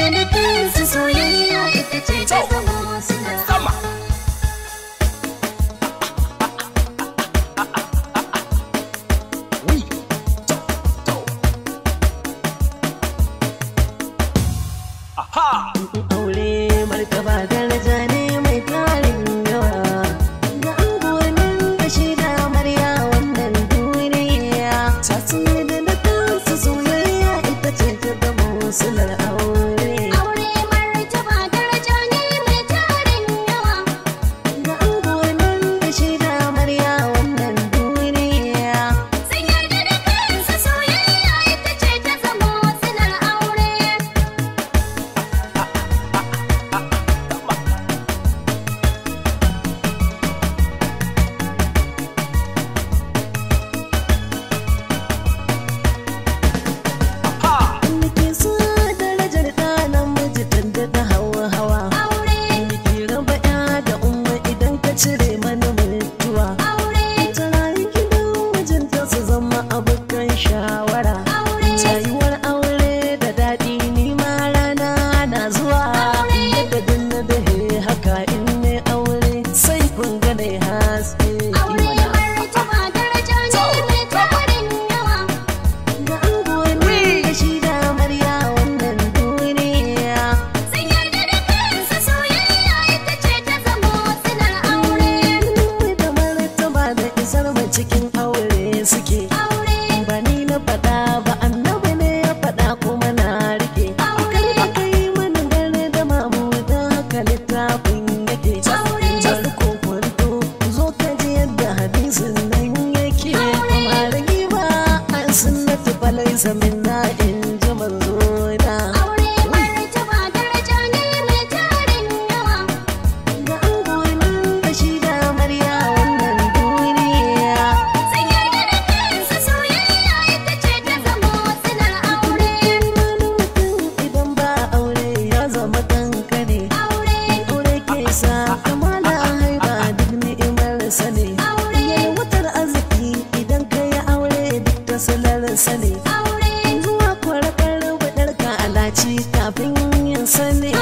yarda da kansu, soyayya ita ce ta zama silar Sama. Oui. To, to. Aha. Aure martaba daraja ne mai tarin yawa. Ga angonin da shi da amarya wannan duniya. Ta da da kansu, soyayya ita ce ta zama silar aure. Aure martaba daraja ne mai tarin yawa. Ga angonin da shi da amarya wannan duniya. Sun yarda da kansu, soyayya ita ce ta zama silar aure. Aha. Nake so darajar ɗa namiji tunda ta hawa hawa. Aure, Nake raba ya da umma idan ka cire mana mutuwa. aure, Ta rayu gidan mijinta su zama abokan shawara. aure, Rayuwar aure da daɗi, ni ma rana na zuwa. Yadda dinna da he haka in ne aure sai kun gane haske. Aure martaba daraja ne mai tarin yawa. Ga angonin da shi da amarya wannan duniya. Sun yarda da kansu, soyayya ita ce ta zama silar aure. Da martaba da isar mu cikin aure suke. Aure, Ba ni na faɗa ba, annabi ne ya faɗa kuma na rike. Aure. Kar da kai mana gare da mamu da haka littafin yake. Aure. Bari ko kwanto zo ka ji yadda hadisin nan yake. Aure. Amma ragi ba an sunnatu falaisa minna in ji manzo na. Aure martaba daraja ne mai tarin yawa. Ga angonin da shi da amarya wannan duniya. Sun yarda da kansu, soyayya ita ce ta zama silar aure. Wani mutum idan ba aure ya zama kankane. Aure, Aure ke sa kamala haiba duk ni'imar sane. aure, Yalwatar arziki idan ka yi aure duk ta salar sane. Aure, Zuwa kwarakar budar ka alaci kafin yin sane.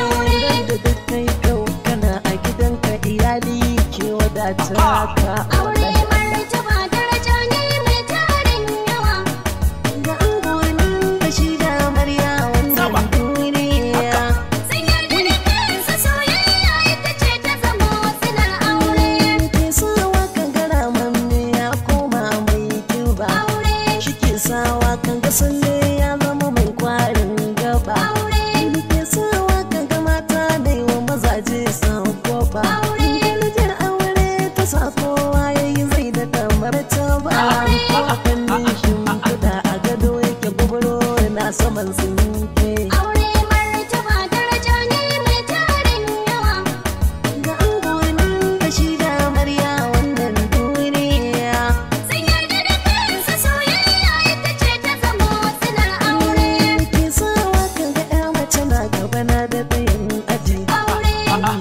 Da duk kai kau kana a gidanka iyali ke wadata ka. Aure martaba daraja ne mai tarin yawa. Ga angonin da shi da amarya Sama. wannan duniya. Sun yarda da kansu, soyayya ita ce ta zama silar aure. Ke sawa kan gara mamme ya koma mai kiba. Aure, Shi ke sawa kan ga salle ya zama mai kwarin gaba. Aure, Ke sawa kan ga mata da yawan mazaje san koba. Aure. Darajar aure ta sa kowa yayi zai da kamar ta ba. Ko a kan nishin kuda a gado yake gubro na saman tsinke. Aure martaba daraja ne mai tarin yawa. Ga angonin da shi da amarya wannan duniya. Sun yarda da kansu, soyayya ita ce ta zama silar aure. Ke sawa kan ga ya mace na gaba na da tsayin aji. Aure,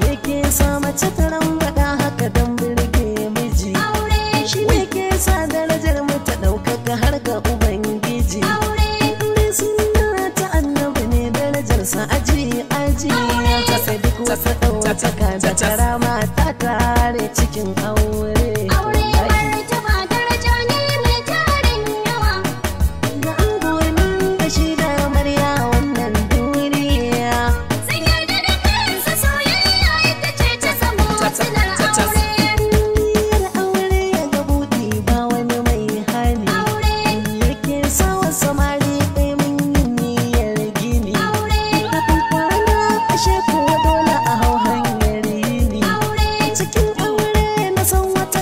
Yake sa mace ta rambaɗa haka don birge miji. Aure, Shi ne ke sa darajar mu ta ɗaukaka har ga Ubangiji. Aure, Aure sunna ta annabi ne, darajarsa aji aji. Ta sai duk wata ɗaukaka da karama ta tare cikin aure. Aure martaba daraja ne mai tarin yawa. Ga angonin da shi da amarya wannan duniya. Sun yarda da kansu, soyayya ita ce ta zama silar aure. Niyyar aure ya ga buɗi ba wani mai hani. Aure, Yake sawa samari ɗaya mun yi niyyar gini. Aure, Kafin kwana ashe kuwa dole a hau hanyar yini. Aure, Cikin aure na san wata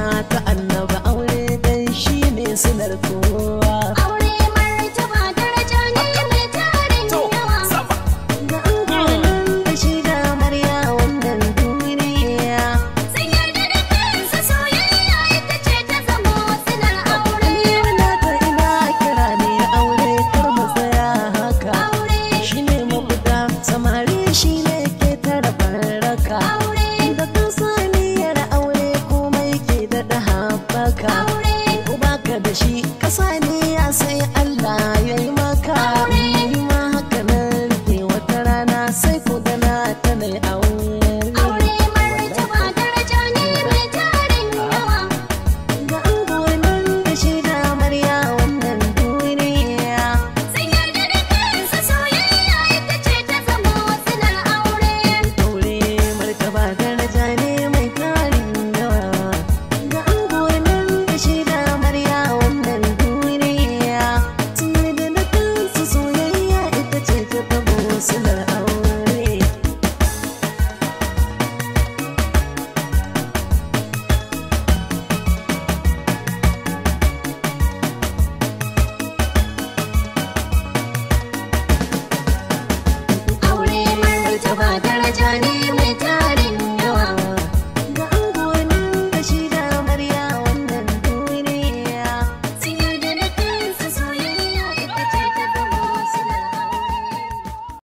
sunna ta annaba aure dan shi ne silar kowa. Aure martaba daraja ne mai tarin yawa. Ga angonan da shi da amarya wannan duniya. Sun yarda da kansu soyayya ita ce ta zamo silar aure. Ni ta ina kira ne aure kar mu tsaya haka. Aure, Shi ne mafita samari shi ne ke tara baraka. aure, Da kan saniyar aure komai ke daɗa haɓaka. aure. Ko baka da shi ka saniya sai Allah ya yi maka. Ni ma haka nan rike wata rana sai ku gana ta mai aure. Aure martaba daraja ne mai tarin yawa. Ga angonan da shi da amarya wannan duniya. Sun yarda da kansu soyayya ita ce ta zamo silar aure. Aure martaba daraja ne mai tarin yawa. Ga angonan da shi da amarya wannan duniya. Sun yarda da kansu soyayya ita ce ta tabo silar aure. Aure martaba daraja